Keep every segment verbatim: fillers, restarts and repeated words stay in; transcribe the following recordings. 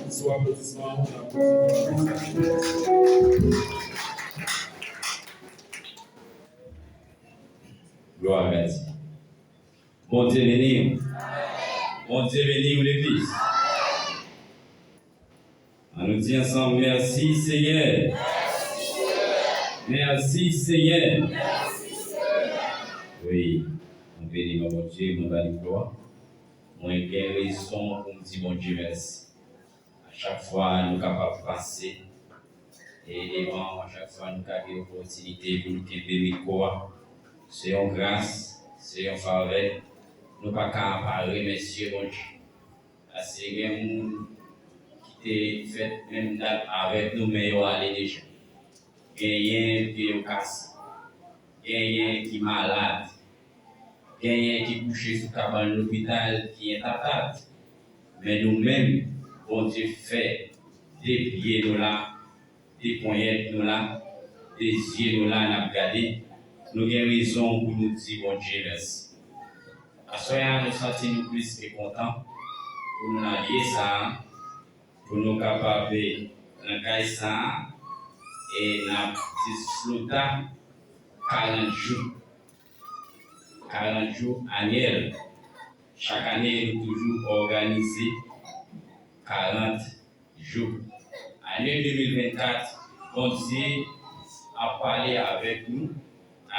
Sou aplodisman, on aplodisman. Glwa a Dye. Bondye beni w. Bondye beni w, legliz. Ann nou di ansanm, mèsi, Senyè. Mèsi, Senyè. Wi, mwen beni non Bondye, mwen ba li glwa. Mwen gen rezon pou m di Bondye mèsi. A chak fwa nou kapab pase e devan w, a chak fwa nou ka gen opòtinite pou nou kenbe mikwo a, se yon gras, se yon favè. Nou pa ka pa remèsye Bondye. Paske gen moun ki te fèt menm dat avèk nou, men yo ale deja. Genyen pye yo kase. Genyen ki malad. Genyen ki kouche sou kabann lopital ki entap. Men nou menm, Bondye fè de pye nou la, de ponyèt nou la, de zye nou la, n ap gade. Nou gen rezon pou nou di Bondye mèsi. Aswè a, nou santi nou plis ke kontan pou nou nan lye sa a, pou nou kapab nan kay sa a, e n ap disfruta karant jou. Karant jou anyèl. Chak ane, nou toujou òganize karant jou. Ane de mil vennkat, Bondye ap pale avèk nou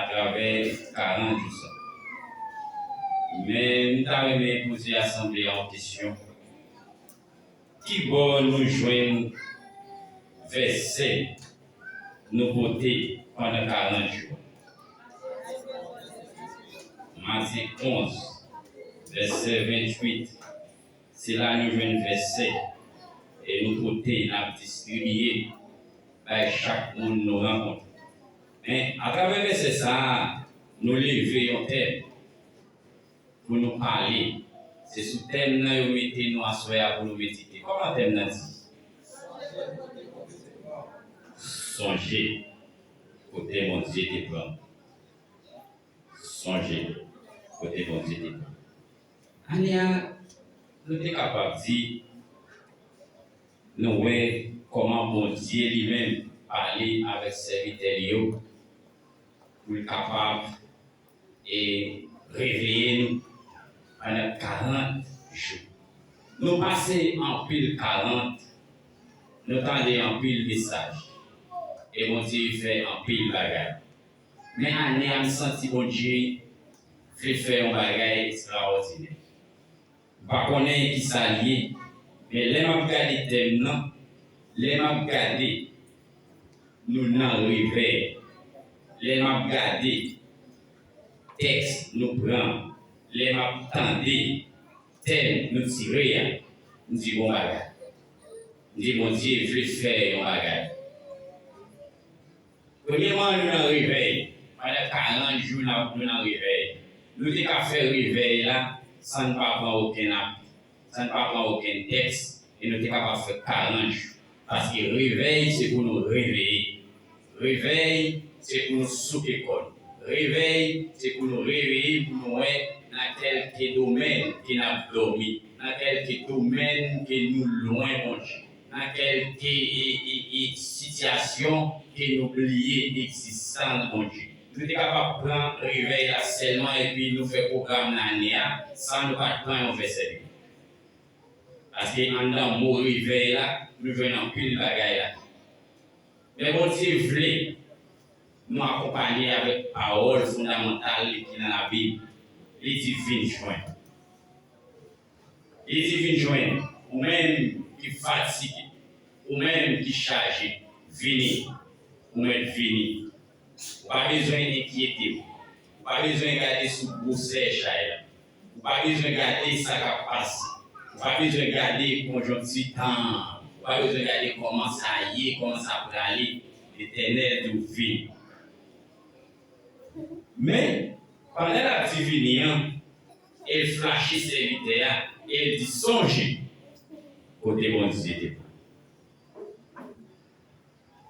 atravè karant jou sa. Men, m ta renmen poze asanble a yon kesyon. Kibò nou jwenn vèsè nou pote pandan karant jou? Matye onz, vèsè venntuit. Se la nou jwenn vèsè e nou pote, n ap distribiye bay chak moun nou rankontre. Men, atravè vèsè sa a, nou leve yon tèm pou nou pale. Se sou tèm nan yo mete nou aswè a pou nou medite. Kòman tèm nan di? Sonje kote Bondye te pran. Sonje kote Bondye te pran. Ane a, nou te kapab di, nou wè kòman Bondye li menm pale avèk sèvitè li yo, pou l kapab e reveye nou pandan karant jou. Nou pase anpil karant, nou tande anpil mesaj, e Bondye fè anpil bagay. Men ane a, m santi Bondye vle fè yon bagay ekstraòdinè. M pa konnen kisa l ye, men lè m ap gade tèm nan, lè m ap gade nou nan revèy, lè m ap gade tèks nou pran, lè m ap tande tèm nou tire a, m di bon bagay. M di Bondye vle fè yon bagay. Premyèman, nou nan revèy. Pandan karant jou, n ap, nou nan revèy. Nou te ka fè revèy la san n pa pran okenn api, san n pa pran okenn tèks, e nou te kapab fè karant jou. Paske revèy, se pou nou reveye. Revèy, se pou nou souke kò n. Revèy, se pou nou reveye, pou nou wè nan kèlke domèn ke n ap dòmi, nan kèlke domèn ke nou lwen Bondye, nan kèlke, e, e, e, sitiyasyon ke nou bliye egzistans Bondye. Nou te kapab pran revèy la sèlman epi nou fè pwogram ane a san nou pa t pran yon vèsè biblik. Paske anndan mo revèy la, nou jwenn anpil bagay la. Men Bondye vle nou akonpanye avèk pawòl fondamantal li ki nan Labib. Li di, vin jwenn. Li di, vin jwenn, ou menm ki fatige, ou menm ki chaje, vini, ou mèt vini. Ou pa bezwen enkyete w. pa bezwen gade sou gwosè chay la. Ou pa bezwen gade sa k ap pase. Ou pa bezwen gade konjonkti tan an. Ou pa bezwen gade kòman sa ye, kòman sa prale. Letènèl di w vini. Men, pandan l ap di vini an, e l flache sèvitè a, e l di, sonje kote Bondye te pran.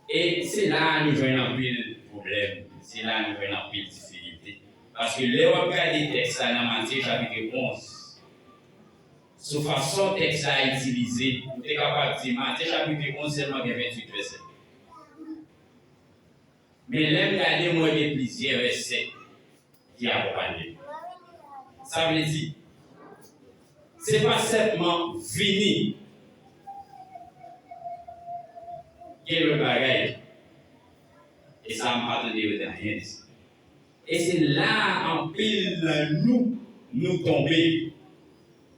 E se la a nou jwenn anpil pwoblèm, se la a nou jwenn anpil difikilte. Paske lè w ap gade tèks la nan Matye chapit onz, sou fason tèks la itilize, ou te kapab di Matye chapit onz sèlman gen venntuit vèsè. Men lè m gade, m wè gen plizyè vèsè ki akonpanye l. Sa vle di, se pa sèlman vini, gen lòt bagay. E sa, m pa tande yo di anyen de sa. E se la a anpil nan nou, nou tonbe.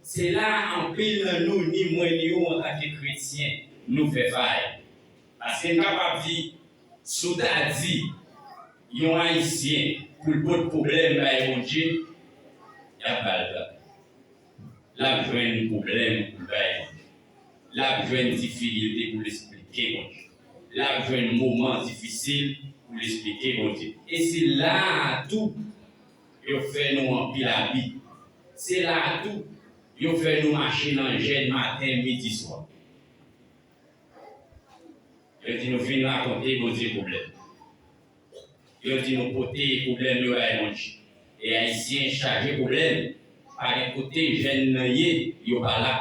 Se la a anpil nan nou, ni mwen ni ou antanke kretyen, nou fè fay. Paske n kapab di, si w ta di yon Ayisyen pou l pot pwoblèm bay Bondye, y ap ba l travay. L ap jwenn pwoblèm pou l bay Bondye. L ap jwenn difikilte pou l esplike Bondye. L ap jwenn moman difisil pou l esplike Bondye. E se la a tou yo fè nou anpil abi. Se la a tou yo fè nou mache nan jèn maten, midi, swa. Yo di nou vin rakonte Bondye pwoblèm. Yo di nou pote pwoblèm yo bay Bondye. E Ayisyen chaje pwoblèm. Pa gen kote jèn nan ye, yo pa la.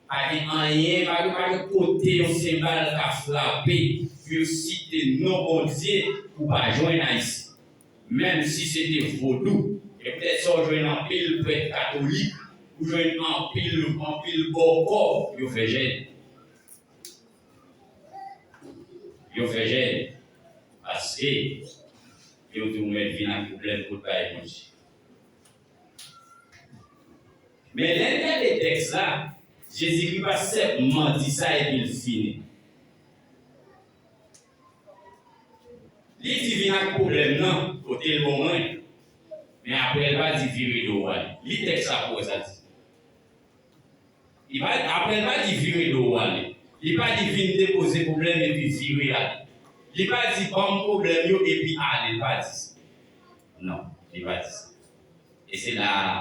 Pa gen anyen, pa gen, pa gen kote yon senbal ka frape pou yo site non Bondye pou pa jwenn Ayisyen. Menm si se te vodou, e poutèt sa w jwenn anpil prèt katolik, ou jwenn anpil, anpil bòkò, yo fè jèn. Yo fè jèn. Paske yo di w mèt vin ak pwoblèm pou l bay Bondye. Men lè n gade tèks la, Jezikri pa sèlman di sa epi l fini. Li di vin ak pwoblèm nan, pote l ban mwen. Men apre l pa di vire do w ale. Li tèks la pou w wè sa l di. Li pa, apre l pa di vire do w ale. Li pa di vin depoze pwoblèm epi vire ale. Li pa di ban m pwoblèm yo epi ale. Li pa di sa. Non, li pa di sa. E se la a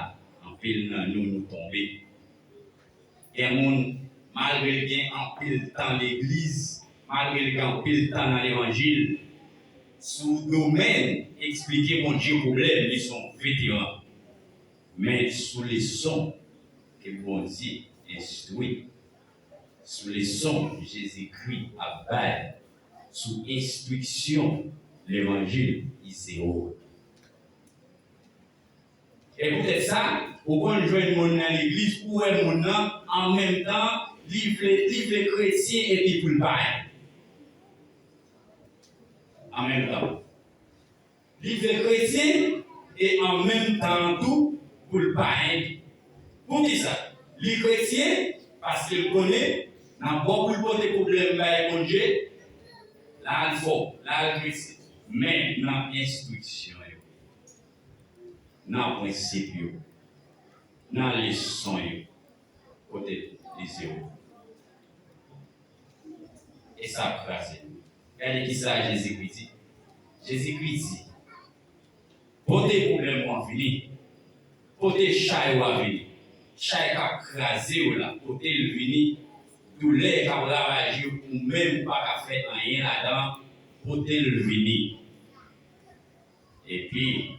anpil nan nou, nou tonbe. Gen moun, malgre l gen anpil tan legliz, malgre l gen anpil tan nan levanjil, sou domèn eksplike Bondye pwoblèm, li se yon veteran. Men sou leson ke Bondye enstwi, sou leson Jezikri ap bay, sou enstriksyon levanjil, li zewo. E poutèt sa, ou konn jwenn moun nan legliz, ou wè moun nan, an menm tan, li vle, li vle kretyen epi pou l payen. An menm tan. Li vle kretyen e an menm tan an tou pou l payen. Poukisa? Li kretyen paske l konnen nan bò pou l pote pwoblèm bay Bondye, la l fò, la l kretyen. Men nan enstriksyon yo, nan prensip yo, nan leson yo, kote li zewo. E sa ap kraze nou. Gade kisa Jezikri di. Jezikri di, pote pwoblèm ou an vini. Pote chay ou a vini. Chay k ap kraze w la, pote l vini. Doulè k ap ravaje w, ou menm ou pa ka fè anyen ladan, pote l vini. Epi,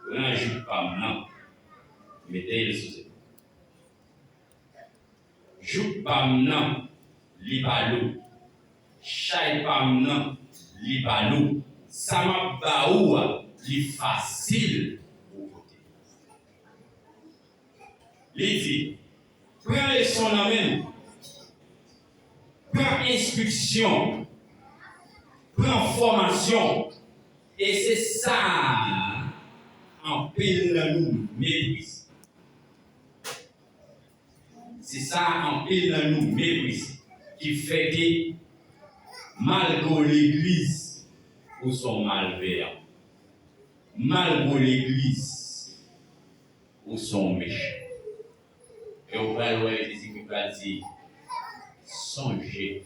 pran jouk pa m nan, mete l sou zepòl. Jouk pa m nan, li pa lou. Chay pa m nan, li pa lou. Sa m ap ba ou a, li fasil pou pote. Li di, pran leson nan men m. Pran enstriksyon. Pran fòmasyon. E se sa anpil nan nou meprize. Se sa anpil nan nou meprize, ki fè ke malgre w legliz, ou se yon malveyan. Malgre w legliz, ou se yon mechan. E w pral wè Jezikri pral di, sonje.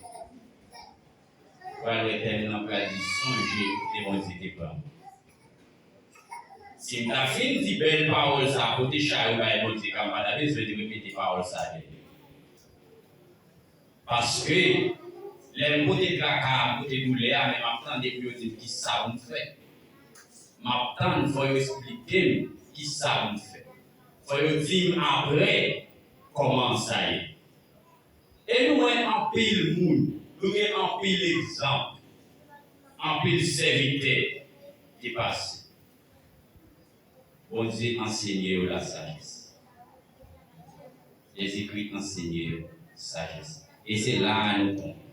Ou pral wè tèm nan pral di, sonje kote Bondye te pran m. Si m ta fin di bèl pawòl sa a, pote chay ou bay Bondye, ka m pa ta bezwen di repete pawòl sa a dèyè. Paske, lè m pote traka a, m pote doulè a, men m ap tande pou yo di m kisa pou m fè. M ap tann, fò yo esplike m kisa pou m fè. Fò yo di m apre kòman sa ye. E nou wè anpil moun, nou gen anpil egzanp, anpil sèvitè ki pase. Bondye ansenye yo lasajès. Jezikri ansenye yo sajès. E se la a nou tonbe.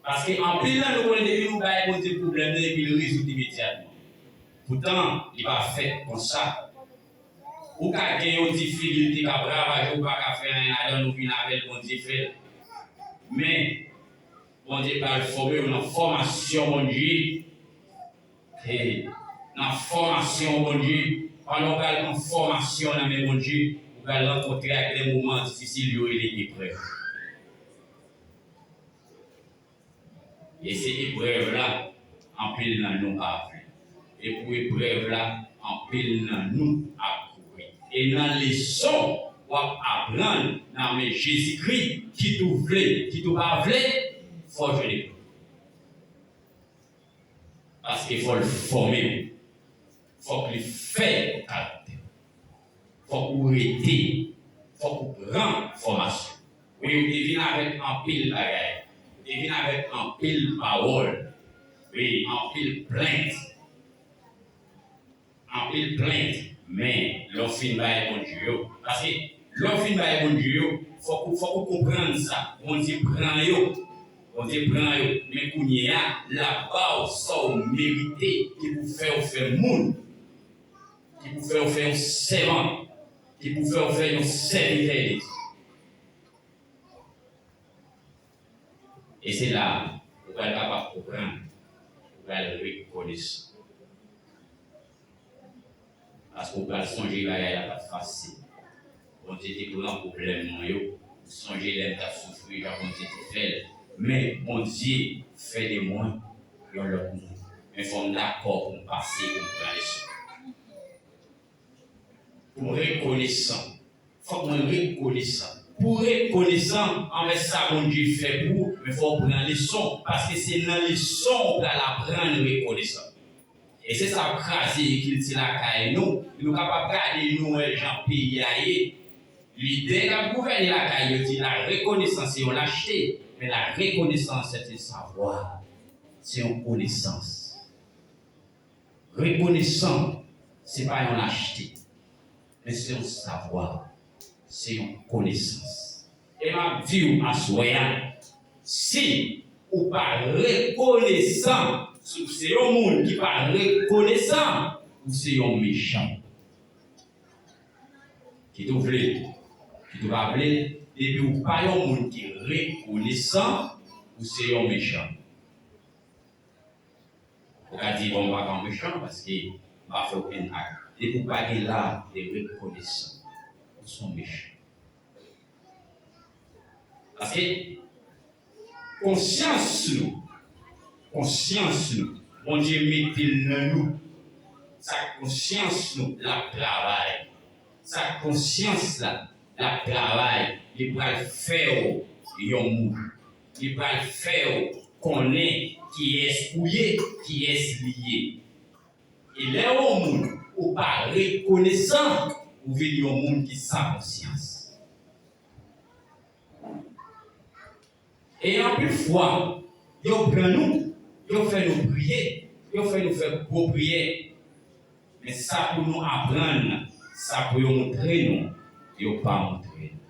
Paske anpil nan nou konnen depi nou bay Bondye pwoblèm nan, epi l rezoud imedyatman. Poutan, li pa fèt konsa. Ou ka gen yon ti figi, li te ka ravaje, ou pa ka fè anyen ladan l, ou vin avè l, Bondye fè l. Men, Bondye pral fòme w nan fòmasyon Bondye. Hey, nan fòmasyon Bondye. Pandan w pral pran fòmasyon nan men Bondye, ou pral rankontre ak de moman difisil yo rele eprèv. E se eprèv la, anpil nan nou pa vle. E pou eprèv la, anpil nan nou ap kouri. E nan leson w ap aprann nan men Jezikri, kit ou vle, kit ou pa vle, fò w jwenn eprèv. Paske fò l fòme w. Fòk li fè karaktè w. Fòk ou rete. Fòk ou pran fòmasyon. Wi, ou te vin avèk anpil bagay. Ou te vin avèk anpil pawòl. Wi, anpil plent. Anpil plent. Men, lè w fin bay Bondye yo. Paske, lè w fin bay Bondye yo, fòk ou, fòk ou konprann sa. Bondye pran yo. Bondye pran yo. Men kounye a, l ap ba w sa w merite ki pou fè w fè moun. Ki pou fè w fè yon sèvan, ki pou fè w fè yon sèvitè de Dye. E se la ou pral kapab konprann, ou pral rekonesan. Paske ou pral sonje bagay la pa t fasil. Bondye te pran pwoblèm mwen yo. Ou sonje lè m t ap soufri, jan Bondye te fè l. Men Bondye fè de mwen yon lòt moun. Men fò m dakò pou m pase, pou m pran leson. Pou m rekonesan. Fòk mwen rekonesan. Pou w rekonesan anvè sa Bondye fè pou ou, men fò w pran leson, paske se nan leson ou pral aprann rekonesan. E se sa k ap kraze kilti lakay nou. Nou kapab gade, nou wè jan peyi a ye. Lidè k ap gouvène lakay yo di la reconnaissance se yon lachte, men la reconnaissance c'est un savoir, se yon konesans. Rekonesan, se pa yon lachte, men se yon savwa, se yon konesans. E m ap di w aswè a, si ou pa rekonesan, si w se yon moun ki pa rekonesan, ou se yon mechan. Kit ou vle, kit ou pa vle, depi ou pa yon moun ki rekonesan, ou se yon mechan. Ou ka di, bon, m pa ka yon mechan paske m pa fè okenn ak. Depi ou pa gen lam de rekonesan, ou se yon mechan. Paske konsyans nou, konsyans nou, Bondye mete l nan nou. Sa k konsyans nou, l ap travay. Sa k konsyans la, l ap travay, li pral fè w yon moun. Li pral fè w konnen kiyès ou ye, kiyès li ye. E lè w yon moun, ou pa rekonesan, ou vin yon moun ki san konsyans. E anpil fwa, yo pran nou, yo fè nou priye, yo fè nou fè gwo priyè. Men sa pou nou aprann, sa pou yo montre nou, yo pa montre nou.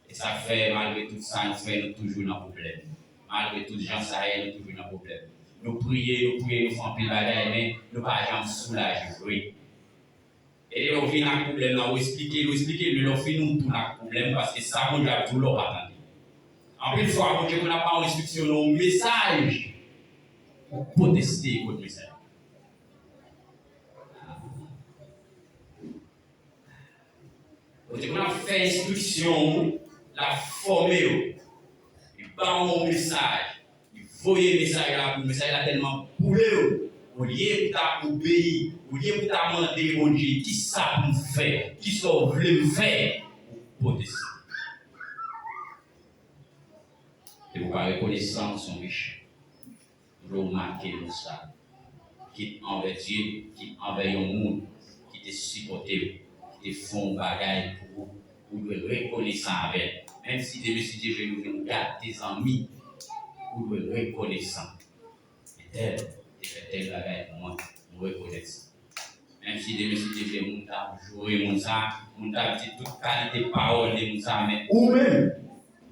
E sa k fè, malgre tout sa nou fè, nou toujou nan pwoblèm. Malgre tout jan sa ye, nou toujou nan pwoblèm. Nou priye, nou priye, nou fè anpil bagay, men nou pa janm soulaje vre. E lè w vin ak pwoblèm nan, w esplike l, w esplike l, men lè w fini, w tounen ak pwoblèm, paske sa Bondye ap di w la, w pa tande. Anpil fwa, Bondye konn ap ba w enstriksyon nan yon mesaj, ou pwoteste kont mesaj la. Kote pou l ap fè enstriksyon w, l ap fòme w. Li ba w yon mesaj. Li voye mesaj la pou mesaj la tèlman boule w. Olye pou ta obeyi, olye pou ta mande Bondye, "Kisa pou m fè? Kisa w vle m fè?" Ou pote sa. E ou pa rekonesan, se yon mechan. M vle w make non sa. Kit anvè Dye, kit anvè yon moun ki te sipòte w, ki te fè yon bagay pou ou, ou dwe rekonesan avè l. Menm si demen, si Dye vle, nou vin gate zanmi, ou dwe rekonesan. Entèl te fè tèl bagay pou mwen, m rekonèt sa. Menm si demen, si Dye vle, moun t ap joure moun sa, moun t ap di tout kalite pawòl de moun sa, men ou menm,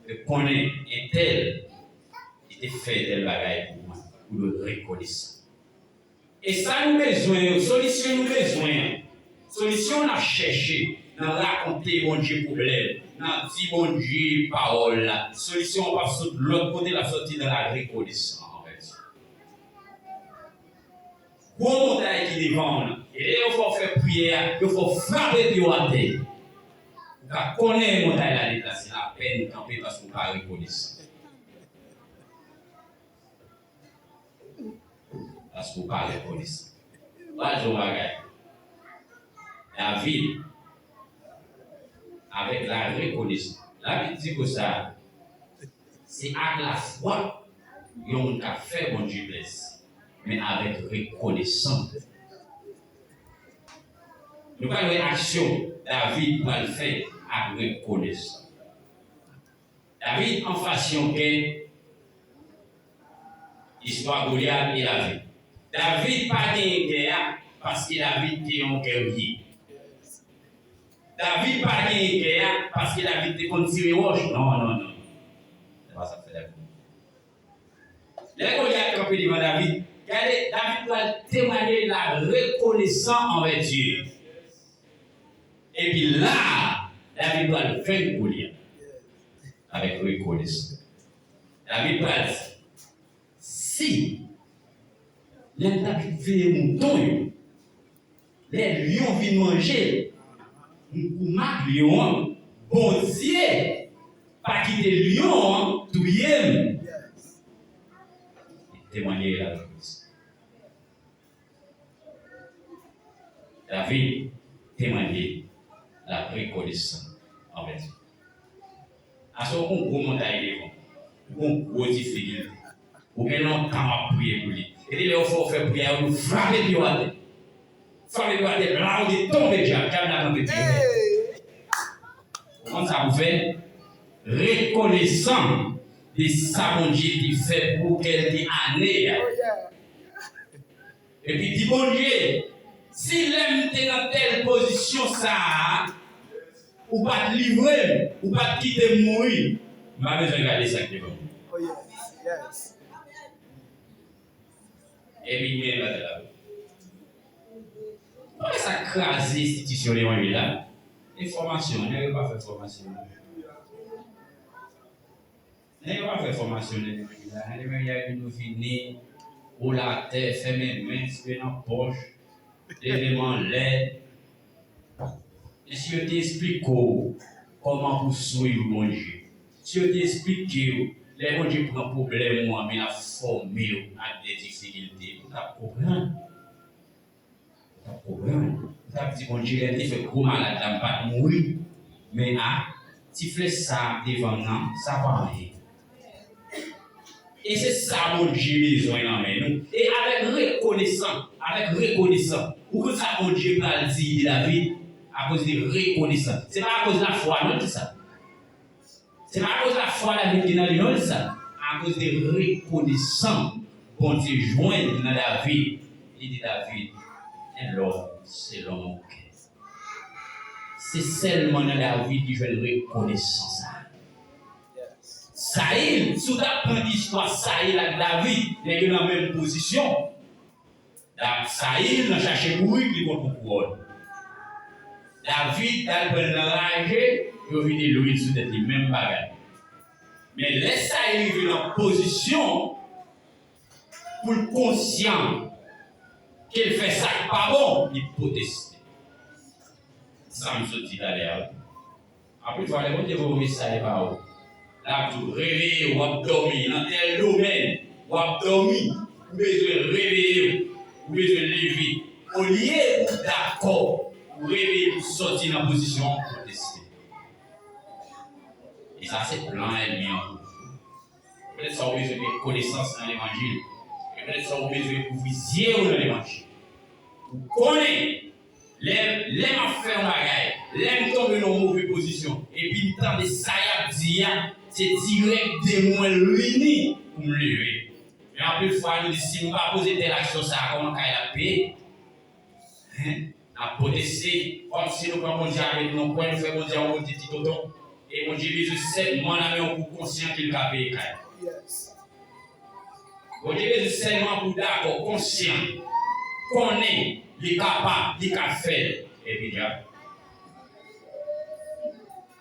rekonnen entèl li te fè tèl bagay pou mwen, ou dwe rekonesan. E sa nou bezwen yo, solisyon nou bezwen an, solisyon n ap chèche nan rakonte Bondye pwoblèm, nan di Bondye pawòl la, solisyon an p ap sot lòt kote, l ap sòti nan la rekonesan anvè Dye. Gwo montay ki devan w lan, e lè yo fè w fè priyè a, yo fè w frape pye w atè. Ou ka konnen montay la deplase, lapèn kanpe paske w pa rekonesan. Paske w pa rekonesan. Pral di w yon bagay. David, avèk la rekonesans. Labib di konsa, se ak lafwa yon moun ka fè Bondye plezi, men avèk rekonesans. Nou pral wè aksyon David pral fè ak rekonesans. David anfas yon gè, istwa Golyat e David. David pa genyen gè a paske David te yon gèrye. David pa genyen gè a paske David te konn tire wòch. Non, non, non. Se pa sa k fè David. Lè Golyat kanpe devan David, gade, David pral temwanye la rekonesan anvè Dye. Epi la, David pral venk Golyat avèk rekonesans. David pral di, "Si lè m t ap veye mouton yo, lè lyon vin manje l, m kou m ak lyon an, Bondye pa kite lyon an touye m." Li temwanye la rekonesans. David temwanye la rekonesans anvè Dye. Aswè, ou gon gwo montay devan w, ou gon gwo difikilte, ou gen lontan w ap priye pou li. Epi lè yo fè w fè priyè a, ou frape pye w atè. Frape pye w atè, la ou te tonbe dyab, dyab la kanpe pye w. Ou konn sa pou fè? Rekonesan de sa Bondye te fè pou ou kèlke ane a. Epi di Bondye, "Si lè m te nan tèl pozisyon sa a, ou pa t livre m, ou pa t kite m mouri, m pa bezwen gade sa k devan m." Epi men bagay la. Ou pa wè sa k kraze enstitisyon levanjil la? E fòmasyon, nèg yo pa fè fòmasyon. Nèg yo pa fè fòmasyon nan levanjil la. Nan levanjil la, epi nou vini, ou la atè, fèmen men, swe nan pòch, leve men anlè. E si yo te esplike w kòman pou swiv Bondye? Si yo te esplike w, lè Bondye pran pwoblèm ou an, men l ap fòme w ak de difikilte, ou t ap konprann. Ou t ap konprann. Ou t ap di, "Bondye, lè m te fè gwo malad la, m pa t mouri. Men a, ti flèch sa a devan m nan, sa pa anyen." E se sa Bondye bezwen nan men nou. E avèk rekonesan, avèk rekonesan, ou konn sa Bondye pral di de David? Akoz de rekonesan. Se pa akoz lafwa non, li di sa. Se pa akoz lafwa David gen nan li non, li di sa. Akoz de rekonesan Bondye jwenn nan David, li di David, un homme selon mon cœur. Se sèlman nan David ki jwenn rekonesans sa. Sayil, si w ta pran istwa Sayil ak David, nèg yo nan menm pozisyon. Da-, Sayil nan chache bourik li kont yon kouwòn. David t al pran l nan raje, yo vide lwil sou tèt li, menm bagay. Men lè Sayil rive nan pozisyon pou l konsyan ke l fè sa k pa bon, li pwoteste. Sa m sot di talè a wi. Anpil fwa, lè Bondye voye yon mesaj ba ou, l ap di w, reveye w, w ap dòmi nan tèl domèn, w ap dòmi, ou bezwen reveye w, ou bezwen leve. Olye ou dakò, ou reveye pou sòti nan pozisyon w pwoteste. E sa se plan ènmi an pou ou. Petèt sa ou bezwen gen konesans nan levanjil. Petèt sa ou bezwen ouvri zye w nan levanjil. Ou konnen, lè, lè m ap fè yon bagay, lè m tonbe nan yon move pozisyon, epi m tande sa y ap di a, se dirèk demon an l vini pou m leve. Men anpil fwa, nou di, si m pa poze tèl aksyon sa a, kòman kay la ap peye? N ap pwoteste, kòmsi nou pran Bondye avèk nou, kwè nou fè Bondye yon Bondye ti tonton. E Bondye bezwen sèlman nan men w pou konsyan ke l ka peye kay. Bondye bezwen sèlman pou w dakò, konsyan, konnen li kapab, li ka fè l. Epi dyab.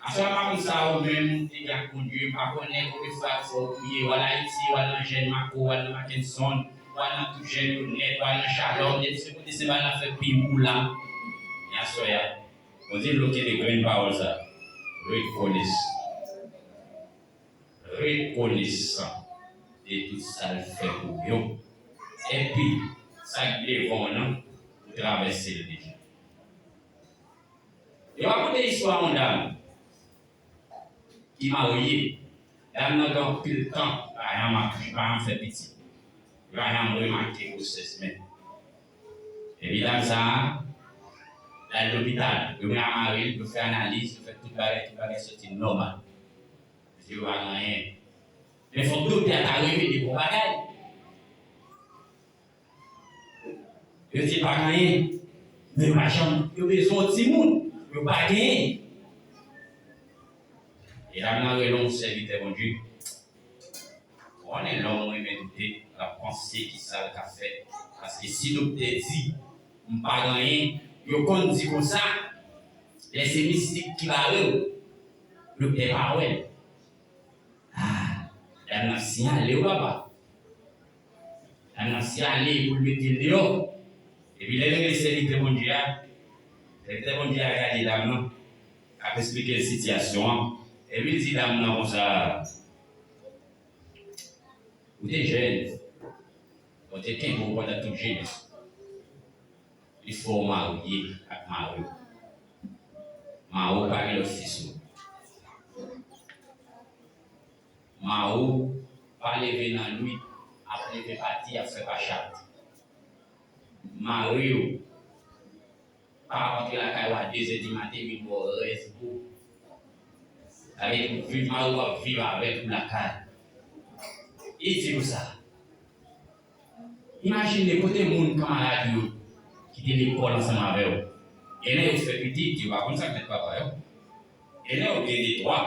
Aswè a pa konn sa ou menm, ou te gen ak Bondye, m pa konnen konbyen fwa fò ou priye, w al Ayiti, w al nan Jèn Mako, w al nan Mackenson, w al nan tout jèn yo nèt, w al nan Shalom, depi se kote se ba nan fè pi ou la. E aswè a, Bondye vle w kenbe grenn pawòl sa. Rekonesan. Rekonesan de tout sa l fè pou ou yo. Epi, sa k devan w nan, ou travèse l deja. Yo rakonte istwa yon dam ki marye. Dam nan gen anpil tan, li pa janm akouche, li pa janm fè pitit. Li pa janm remake gwosès menm. Epi dam sa a, l al lopital, yo mare l, yo fè analiz, yo fè tout bagay, tout bagay soti nòmal. Yo pa gen anyen. Men fòk doktè a ta revele bon bagay. Yo di pa gen anyen. Men yo pa janm, yo bezwen yon timoun. Yo pa genyen. E dam nan rele yon sèvitè Bondye. Ou konnen lòm renmen doute, l ap panse kisa l ka fè. Paske si doktè di, m pa gen anyen, yo konn di konsa, lè se mistik ki bare w, doktè pa wè l. Ah, dam nan siyale wi papa. Dam nan siyale pou l mete l deyò. Epi lè l rele sèvitè Bondye a, sèvitè Bondye a gade dam nan, ap esplike l sitiyasyon an. Epi l di dam nan konsa, ou te jèn, Bondye kenbe w pandan tout jenès ou. Li fè w marye ak mari w. Mari w pa gen lòt fi sou ou. Mari w pa leve nan nwit, ap leve pati, ap fè pa chat. Mari w pa rantre lakay ou a de zè di maten, vin ba w rès bou. Sa vle di ou viv, mari w ap viv avèk ou lakay. Li di ou sa. Imajine kote moun kanmarad yo ki te lekòl ansanm avè w. Genlè yo fè pitit, yo pa konn sa k mèt papa yo. Genlè yo gen de twa.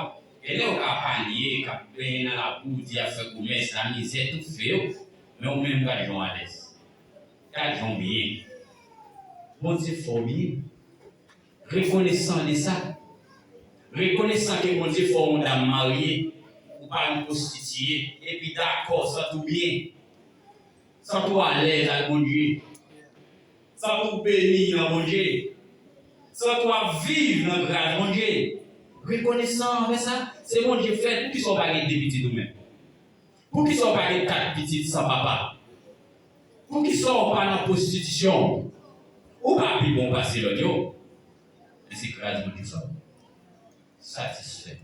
Genlè yo ka panye, k ap benyen nan labou, di y ap fè komès, lamizè, tout fè yo. Men ou menm, gad jan w alèz. Gad jan w byen. Bondye fè w byen. Rekonesan de sa. Rekonesan ke Bondye fè w yon dam marye, ou pa yon pwostitiye, epi dakò, santi w byen, santi w alèz ak Bondye, santi w beni nan Bondye, santi w ap viv nan gras Bondye. Rekonesan anvè sa, se Bondye fè l, poukisa w pa gen de pitit ou menm? Poukisa w pa gen kat pitit san papa? Poukisa w pa nan pwostitisyon? Ou pa pi bon pase lòt yo. Men se gras Bondye sa w. Satisfè.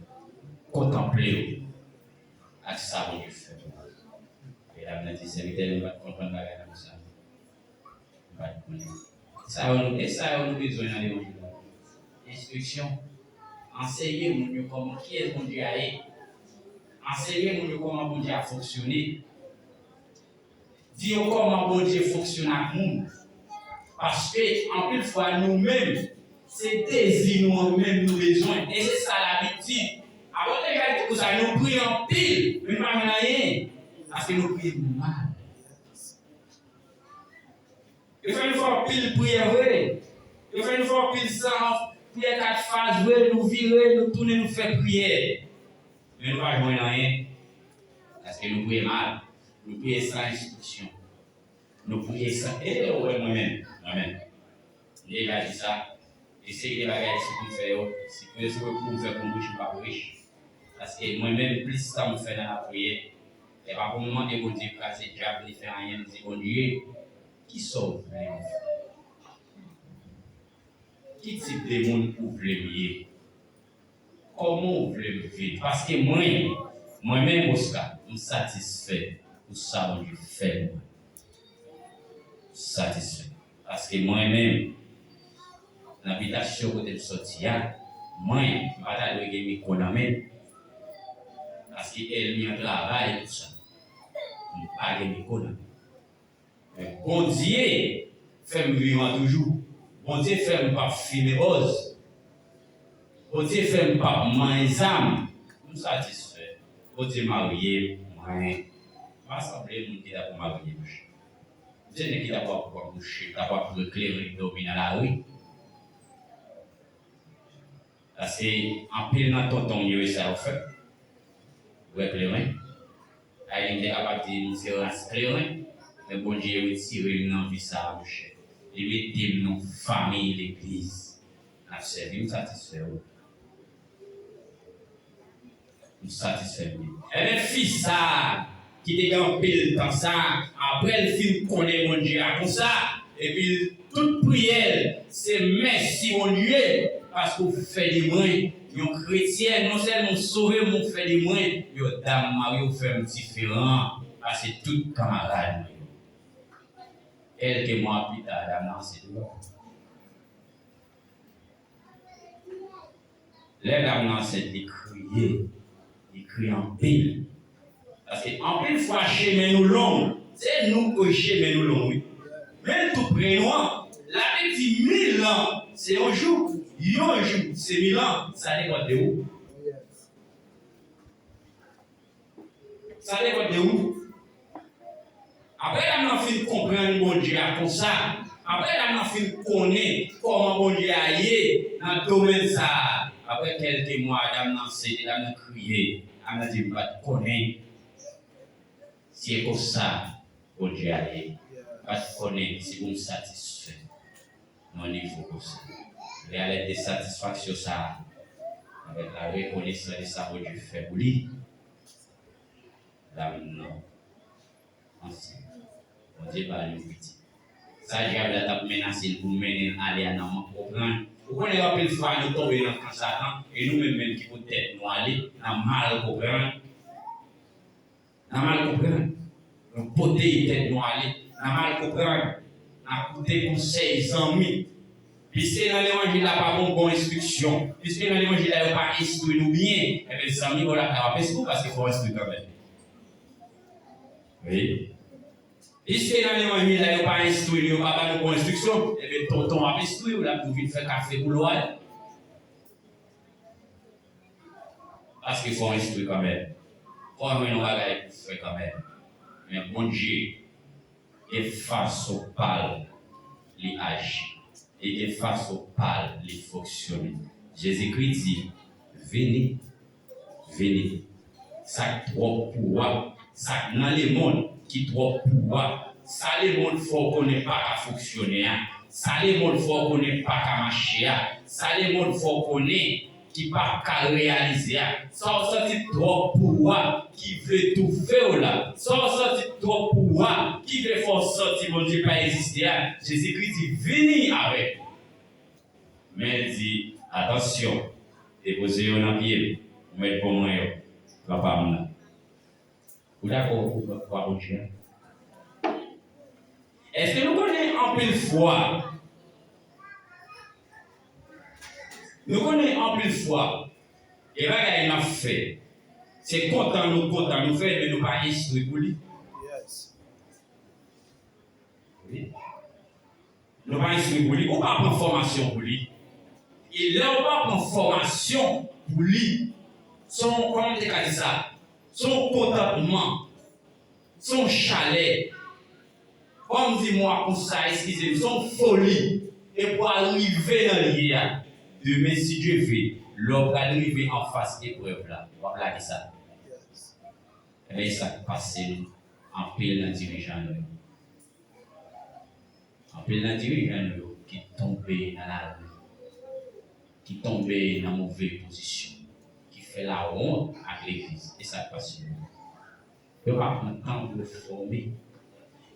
Kontanple w ak sa Bondye fè pou ou. Medam nan di, sèvitè, nou pa t konprann bagay la konsa. Sa yo nou, e sa yo nou bezwen nan levanjil la. Enstriksyon. Anseye moun yo kòman, kiyès Bondye a ye. Anseye moun yo kòman Bondye a fonksyone. Di yo kòman Bondye fonksyone ak moun. Paske, anpil fwa, nou menm, se dezi nou an menm nou bezwen. E se sa labitid. Apot Pòl te di konsa, nou priye anpil, men nou pa jwenn anyen. Paske nou priye mal. Yo fè nou fè anpil priyè vre. Yo fè nou fè anpil sa, priyè kat faz vre, nou vire, nou tounen, nou fè priyè. Men nou pa jwenn anyen. Paske nou priye mal. Nou priye san enstriksyon. Nou priye san, e ou wè mwen menm, mwen menm. M deja di sa, E seri de bagay, si pou m fè yo, si pou yo, si pou m fè pou m rich, m p ap rich. Paske mwen menm, plis tan m fè nan lapriyè, e pa pou m mande Bondye kraze dyab, li fè anyen, m di, Bondye, kisa w vle m fè? Ki tip de moun ou vle m ye? Kòman w vle m viv? Paske mwen, mwen menm, Oscar, m satisfè pou sa Bondye fè pou mwen. M satisfè. Paske mwen menm, nan bitasyon kote m sòti a, mwen, m pa ta dwe gen mikwo nan men m. Paske ènmi an travay pou sa. M pa gen mikwo nan men m. Men Bondye fè m vivan toujou. Bondye fè m p ap fimen bòz. Bondye fè m p ap manyen zam. M satisfè. Bondye marye mwen. M pa sanble moun ki ta pou marye, monchè. M se nèg ki ta pou ap, ap mouche, ta pou ap kleren dòmi nan lari. Paske anpil nan tonton m yo, e sa yo fè. Wè kleren. Ay, m te kapab di m se ras kleren, men Bondye retire m nan vi sa a, monchè. Li mete m nan fanmi legliz. N ap sèvi, m satisfè, wi. M satisfè m. Ebyen, fi sa a, ki te gen anpil tan sa, apre l fin konnen Bondye a konsa, epi l, tout priyè l, se mèsi Bondye, paske w fè de mwen yon kretyèn, non sèlman w sove m, men w fè de mwen yon dam marye, w fè m diferan pase tout kanmarad mwen yo. Kèlke mwa pita, dam nan ansent wi. Lè dam nan ansent, li kriye. Li kriye anpil. Paske anpil fwa, chemen nou long. Se nou k kwè chemen nou long, wi. Men l tou pre nou an. Labib di, mil an, se yon jou. Yon jou, se mil an. Sa depann de ou. Sa depann de ou. Apre dam nan fin konprann Bondye a konsa, apre dam nan fin konnen kòman Bondye a ye nan domèn sa a, apre kèlke mwa, dam nan sede, dam nan kriye, dam nan di, "M pa t konnen si e konsa Bondye a ye. M pa t konnen si pou m satisfè nan nivo konsa." Men alèd de satisfaksyon sa a, avèk la rekonesans de sa Bondye fè pou li, dam nan ansent. Bondye ba l yon pitit. Sa dyab la t ap menase l pou mennen l ale a nan mank konprann. Ou konnen anpil fwa nou tonbe nan kan Satan, e nou menm menm ki pot tèt nou ale nan mal konprann. Nan mal konprann. Nou pote tèt nou ale nan mal konprann. Nan koute konsèy zanmi. Piske nan levanjil la pa gon bon enstriksyon, piske nan levanjil la yo pa enstwi nou byen, ebyen zanmi, bon, lakay w ap enstwi w paske fò w enstwi kanmenm. Wi. Piske nan levanjil la yo pa enstwi nou, yo pa ba nou bon enstriksyon, ebyen tonton w ap enstwi w, l ap di w vin fè kafe pou lwa. Paske fò w enstwi kanmenm. Fò w jwenn yon bagay pou w fè kanmenm. Men Bondye gen fason pa l li aji. Li gen fason pa l li fonksyone. Jezikri di, "Vini, vini." Sa k twòp pou w a, sa k nan lemonn ki twòp pou w a, sa lemonn fè w konnen pa ka fonksyone a, sa lemonn fè w konnen pa ka mache a, sa lemonn fè w konnen ki p ap ka reyalize a, sa w santi twòp pou w a, ki vle toufe w la, sa w santi twòp pou w a, ki vle fè w santi Bondye pa egziste a, Jezikri di, "Vini avèk mwen." Men l di, "Atansyon, depoze yo nan pye m, ou mèt ban mwen yo, pran pa m nan." Ou dakò pou pran pwa Bondye a? Èske nou konnen anpil fwa, nou konnen anpil fwa, gen bagay n ap fè, se kontan nou kontan nou fè, men nou pa enstwi pou li? Wi. Nou pa enstwi pou li, ou pa pran fòmasyon pou li. E lè ou pa pran fòmasyon pou li, se yon, kòman m te ka di sa? Se yon kontantman, se yon chalè. Ban m di mo a konsa, eskize m, se yon foli. E pou w rive nan li ye a, demen, si Dye vle, lè w pral rive anfas eprèv la, w ap lage sa. Ebyen, e sa k pase nou, anpil nan dirijan nou yo. Anpil nan dirijan nou yo ki tonbe nan lari. ki tonbe nan move pozisyon, ki fè lawont ak legliz. E sa k pase yo. Yo pa pran tan pou yo fòme.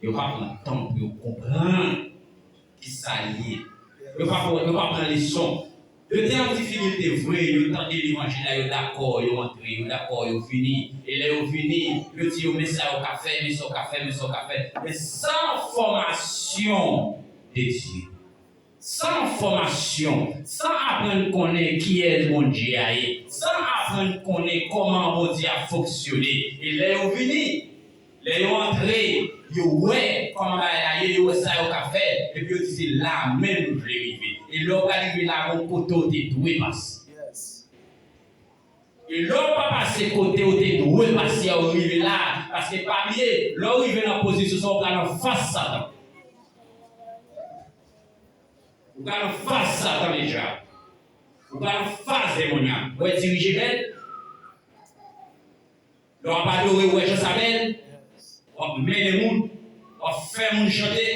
Yo pa pran tan pou yo konprann ki sa l ye. Yo pa pran, yo pa pran leson. Yo te an difikilte vre, yo tande levanjil la, yo dakò, yo antre, yo dakò, yo vini. E lè yo vini, yo di yo, men sa yo ka fè, men sa yo ka fè, men sa yo ka fè. Men san fòmasyon de Dye, san fòmasyon, san aprann konnen kiyès Bondye a ye, san aprann konnen kòman Bondye ap fonksyone. E lè yo vini, lè yo antre, yo wè kòman bagay la ye, yo wè sa yo ka fè, epi yo di se la menm nou vle rive. E lè w pral rive la, gon kote w te dwe pase. E lè w pa pase kote w te dwe pase a, w rive la, paske pa bliye, lè w rive nan pozisyon sa, w pral anfas Satan. Ou pral anfas Satan deja. Ou pral anfas demon nan. Ou wè dirije bèl. Lè w ap adore, ou wè jan sa bèl. W ap mennen moun. W ap fè moun chante.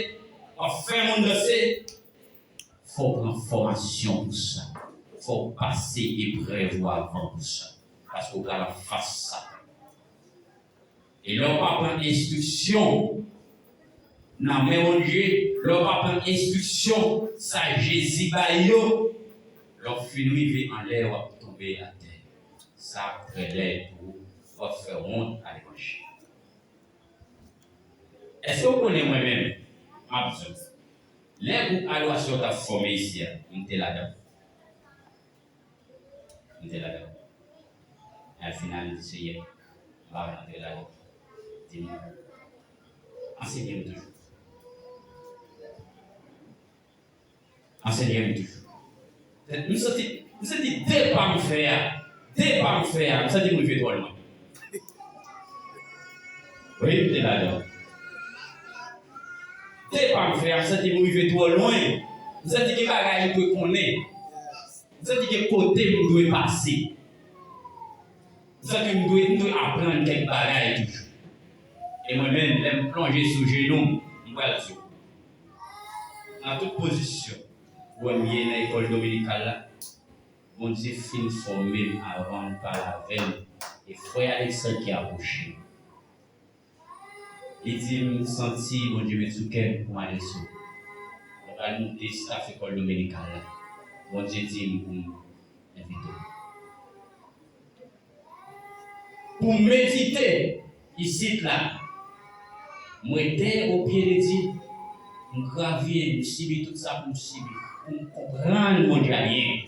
W ap fè moun danse. Fò w pran fòmasyon pou sa. Fò w pase eprèv ou avan pou sa. Paske ou pral anfas Satan. E lè w pa pran enstriksyon nan men Bondye, lè w pa pran enstriksyon sa Jezi bay yo, lè w fin rive anlè, w ap tonbe atè. Sa ap trè lèd pou ou, w ap fè wont a levanjil. Èske w konnen mwen menm, m ap di w, lè gwoup adorasyon t ap fòme isi a, m te ladan. M te ladan. Al final, m di, Seyè, m pa vle antre ladan. Di m, ansenye m toujou. Ansenye m toujou. M santi, m santi de pa m fè a, de pa m fè a, m santi m rive twò lwen. Wi, m te ladan. De pa m fè a, m santi m rive twò lwen. M santi gen bagay m dwe konnen. M santi gen kote m dwe pase. M santi m dwe, m dwe aprann kèk bagay toujou. E mwen menm, lè m plonje sou jenou m, m pral di w, nan tout pozisyon ou wè m ye nan lekòl dominikal la, Bondye fin fòme m avan l pale avè m, e frè Alexandre ki apwoche m. Li di m, m santi Bondye met sou kè m pou m adrese w. Mwen pral moute staf lekòl dominikal la. Bondye di m pou m envite w. Pou m medite isit la. M rete o pye de Dye. M gravye, m sibi tout sa pou m sibi. Pou m konprann Bondye a byen.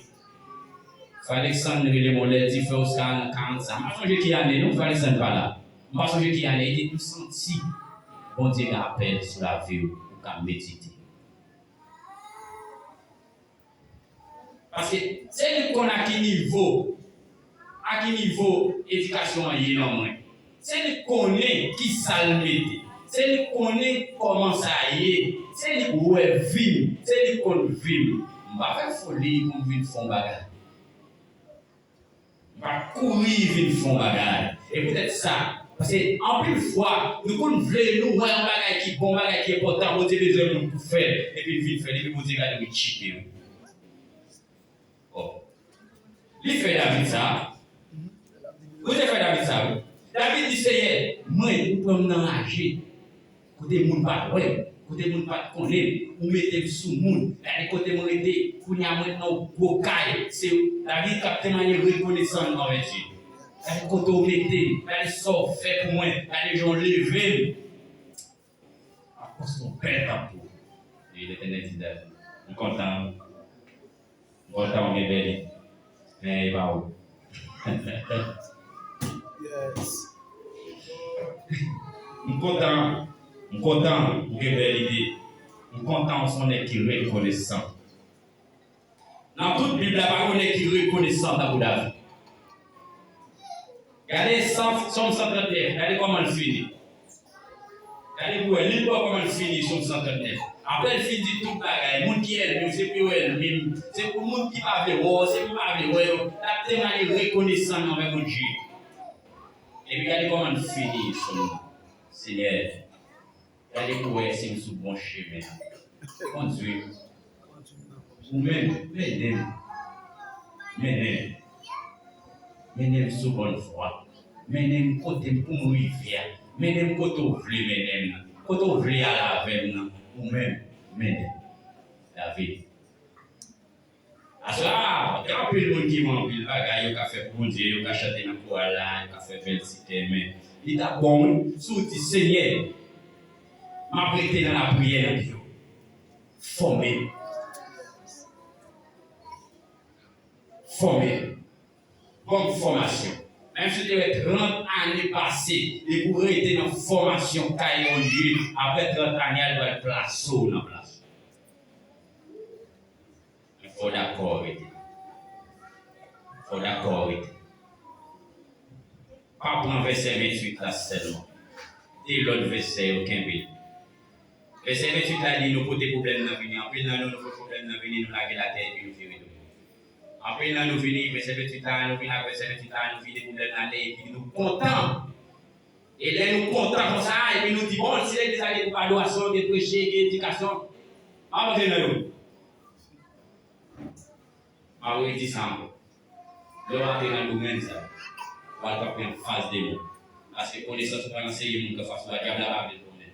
Frè Alexandre rele m yon lè, di, "Frè Oscar, nan karant sa." M pa sonje ki ane non, frè Alexandre pa la. M pa sonje ki ane, li di, "M santi Bondye gen apèl sou lavi w, ou ka medite." Paske se li k konn a ki nivo, a ki nivo edikasyon an ye nan mwen. Se li k konnen ki sa l mete. Se li k konnen kòman sa ye. Se li k wè vi m. Se li k konn vi m. M pa fè foli pou m vin fè yon bagay. M pa kouri vin fè yon bagay. E poutèt sa, paske anpil fwa, nou konn vle nou wè yon bagay ki bon, bagay ki enpòtan, Bondye bezwen moun pou fè l, epi l vin fè l, epi Bondye gade w, li chipe w. Oh. Li fè David sa. Bondye fè David sa, wi. David di, Seyè, mwen, ou pran m nan raje. Kote moun pa t wè m, kote moun pa t konnen m, ou mete m sou moun. Gade kote mwen rete, kounye a mwen nan yon gwo kay. Se David k ap temanye rekonesan l anvè Dye. Gade kote w mete m, gade sa w fè pou mwen, gade jan w leve m. Ap pase yon bèl tan pou ou. E Letènèl di David, m kontan, m kontan w gen bèl ide. Men e pa ou. Yes. M kontan, m kontan ou gen bèl ide. M kontan ou se yon nèg ki rekonesan. Nan tout Bib la, pa gen yon nèg ki rekonesan tankou David. Gade Sòm, Sòm san trant nèf, gade kòman l fini. Gade pou wè, li pa kòman l fini, Sòm san trant nèf. Apre l fin di tout bagay, moun ki ènmi w, se pou yo ènmi m, se pou moun ki pa vle wè w, se pou pa vle wè yo, l ap temanye rekonesan l anvè Bondye. Epi gade kòman l fini, Sòm nan. Senyè, gade pou wè si m sou bon chemen an. Kondui m. Ou menm, mennen m. Mennen m. Mennen m sou bòn vwa. Mennen m kote m pou m rive a. Mennen m kote w vle mennen m nan. Kote w vle al avè m nan. Ou menm, mennen m. David. Aswè a, gen anpil moun ki wè anpil bagay yo ka fè pou Bondye, yo ka chante nan koral la, yo ka fè bèl ti kè, men li t ap bon, wi, si w di, Senyè, m ap rete nan lapriyè nan pye w. Fòme m. Fòme m. Ban m fòmasyon. Menm si w te wè trant ane pase, depi w rete nan fòmasyon kay yon lye, apre trant ane a, li pral plase w nan plas ou. Men fò w dakò rete. Fò w dakò rete. Pa pran vèsè venntuit la sèlman. De lòt vèsè yo, kenbe l. Vèsè venntuit la di nou pote pwoblèm nan vini. Anpil nan nou, nou pote pwoblèm nan vini, nou lage l atè epi nou vire do. Anpil nan nou vini, vèsè venntuit la, nou vin ak vèsè venntuit la, nou vide pwoblèm nan atè epi nou kontan. E lè nou kontan konsa, epi nou di, bon, si legliz la gen adorasyon, gen preche, gen edikasyon, pa rantre nan yo. M ap redi sa ankò. Lè w antre nan domèn sa, w al kanpe anfas de moun. Paske konesans ou pral anseye moun k anfas ou a, dyab la pa vle l konnen.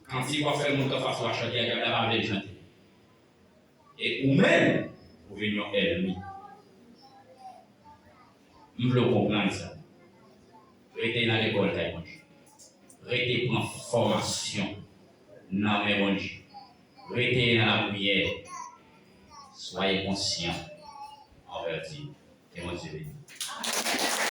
Kantik w ap fè moun k anfas ou a chante a, dyab la pa vle l chante. E ou menm, ou vin yon ènmi. M vle w konprann sa. Rete nan lekòl kay Bondye. Rete pran fòmasyon nan men Bondye. Rete nan lapriyè. Soyez conscient anvè Dye. Ke Bondye beni.